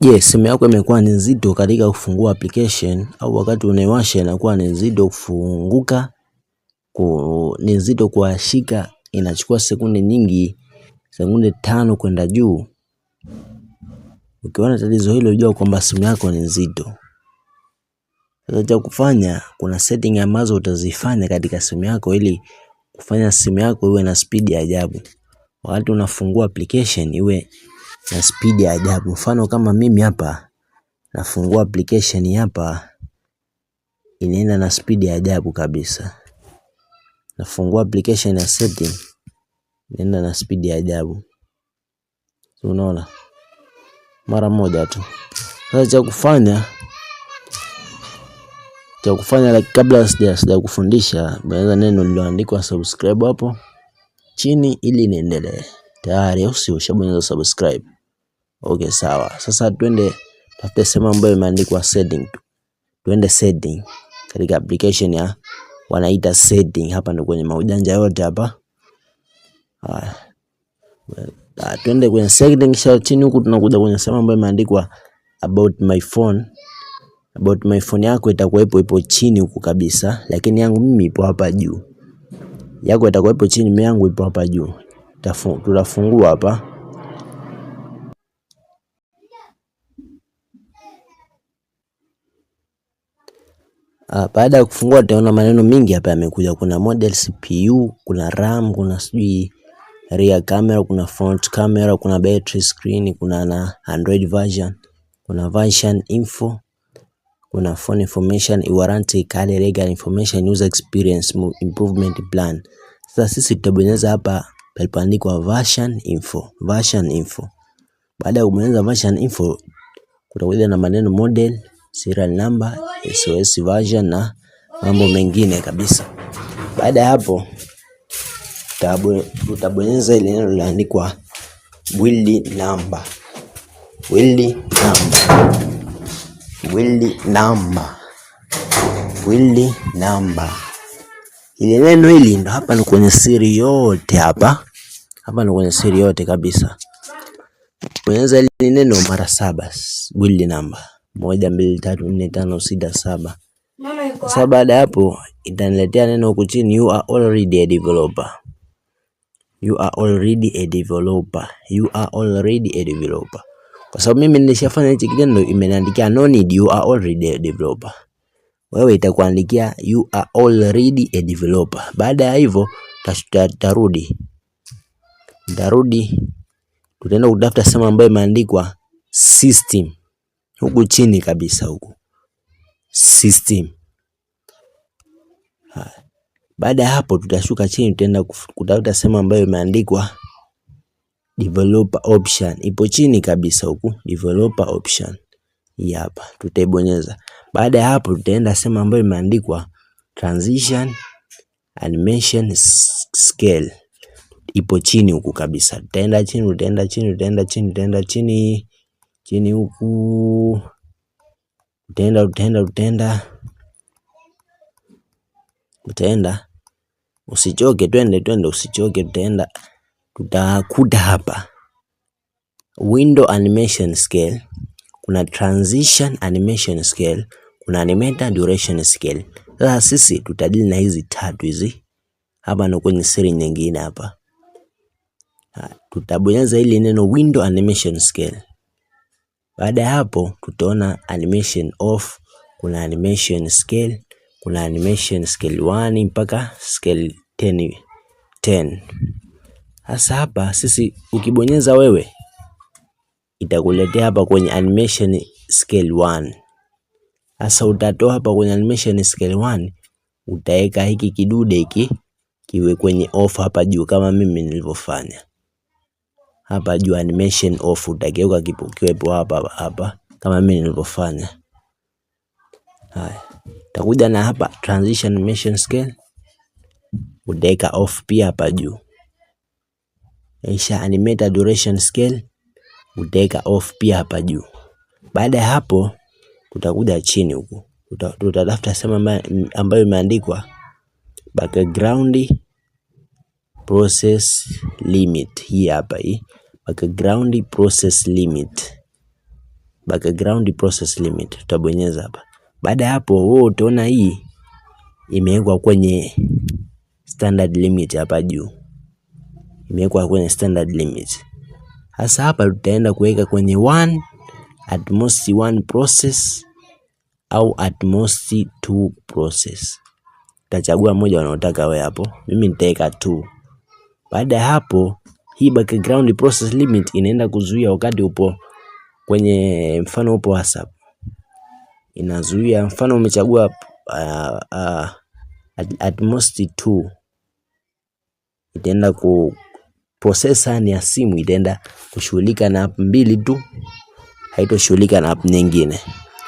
Je, simu yako imekuwa ni nzito katika kufungua application au wakati unaiwasha inakuwa ni nzito kufunguka, ni nzito kuashika, inachukua sekunde nyingi, sekunde 5 kwenda juu? Ukiona tatizo hilo, jua kwamba simu yako ni nzito. Sasa cha kufanya, kuna setting ambazo utazifanya katika simu yako ili kufanya simu yako iwe na speed ya ajabu. Wakati unafungua application iwe na speed ya ajabu. Mfano kama mimi hapa nafungua application hapa, inaenda na speed ya ajabu kabisa. Nafungua application ya setting, inaenda na speed ya ajabu. Unaona? Mara moja tu. Sasa cha kufanya like, kabla sija kufundisha, bonyeza neno lililoandikwa subscribe hapo chini ili niendelee. Tayari au sio? Ushabonyeza subscribe. Okay, sawa. Sasa twende tafute sehemu ambayo imeandikwa setting. Twende setting katika application ya wanaita setting. Hapa ndo kwenye maujanja yote hapa. Haya. Twende kwenye setting, kisha chini huku tunakuja kwenye sehemu ambayo imeandikwa about my phone. About my phone yako itakuwa ipo chini huku kabisa, lakini yangu mimi ipo hapa juu. Yako itakuwa ipo chini, mimi yangu ipo hapa juu. Tutafungua hapa. Baada ya kufungua utaona maneno mingi hapa yamekuja. Kuna model, CPU, kuna RAM, kuna sijui rear camera, kuna front camera, kuna battery, screen, kuna na Android version, kuna version info, kuna phone information, warranty card, legal information, user experience improvement plan. Sasa sisi tutabonyeza hapa palipoandikwa version info, version info. Baada ya kubonyeza version info, kutakuja na maneno model, serial number, SOS version na mambo mengine kabisa. Baada ya hapo utabonyeza ile neno lililoandikwa build number, build number, build number, build number. Ile neno hili ndo hapa ni kwenye siri yote hapa. Hapa ni kwenye siri yote kabisa. Bonyeza ile neno mara 7, build number. 1, 2, 3, 4, 5, 6, 7. Sasa baada ya hapo itaniletea neno huku chini, you are already a developer. You are already a developer. You are already a developer. Kwa sababu mimi nilishafanya hichi kitendo, imeniandikia no need, you are already a developer. Wewe itakuandikia you are already a developer. Baada ya hivyo tarudi. Tarudi tutaenda kutafuta sehemu ambayo imeandikwa system. Huku chini kabisa huku. System. Haya. Baada ya hapo tutashuka chini, tutaenda kutafuta sehemu ambayo imeandikwa developer option. Ipo chini kabisa huku, developer option. Hii hapa tutaibonyeza. Baada ya hapo tutaenda sehemu ambayo imeandikwa transition animation scale. Ipo chini huku kabisa. Tutaenda chini, tutaenda chini, tutaenda chini, tutaenda chini, chini huku. Tutaenda, tutaenda, tutaenda. Tutaenda. Usichoke, twende, twende, usichoke, tutaenda. Tutakuta hapa window animation scale, kuna transition animation scale, kuna animator duration scale. Sasa sisi tutadili na hizi tatu hizi. Hapa ndo kwenye siri nyingine hapa. Tutabonyeza hili neno window animation scale. Baada ya hapo tutaona animation off, kuna animation scale, kuna animation scale 1 mpaka scale 10. Sasa hapa sisi ukibonyeza wewe itakuletea hapa kwenye animation scale 1. Sasa utatoa hapa kwenye animation scale 1, utaweka hiki kidude hiki kiwe kwenye off hapa juu kama mimi nilivyofanya. Hapa juu animation off utageuka kiwepo hapa hapa kama mimi nilivyofanya. Haya, utakuja na hapa transition animation scale utaweka off pia hapa juu. Kisha animator duration scale utaweka off pia hapa juu. Baada ya hapo tutakuja chini huku, tutatafuta sehemu ambayo imeandikwa background process limit. Hii hapa hii background process limit. Background process limit, tutabonyeza hapa. Baada ya hapo, wewe utaona hii imewekwa kwenye standard limit hapa juu, imewekwa kwenye standard limit. Sasa hapa tutaenda kuweka kwenye one, at most one process au at most two process. Utachagua moja unaotaka wewe hapo, mimi nitaweka two. Baada ya hapo, hii background process limit inaenda kuzuia wakati upo kwenye, mfano upo WhatsApp, inazuia mfano umechagua at most two, itaenda ku processor ya simu itaenda kushughulika na app mbili tu, haitoshughulika na app nyingine.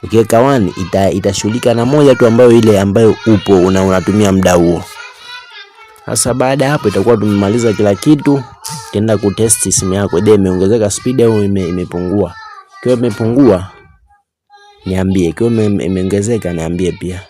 Ukiweka one itashughulika na moja tu ambayo ile ambayo upo unatumia muda huo. Sasa baada ya hapo itakuwa tumemaliza kila kitu. Utaenda kutest simu yako, je, imeongezeka speed au imepungua? Ikiwa imepungua niambie, ikiwa imeongezeka niambie pia.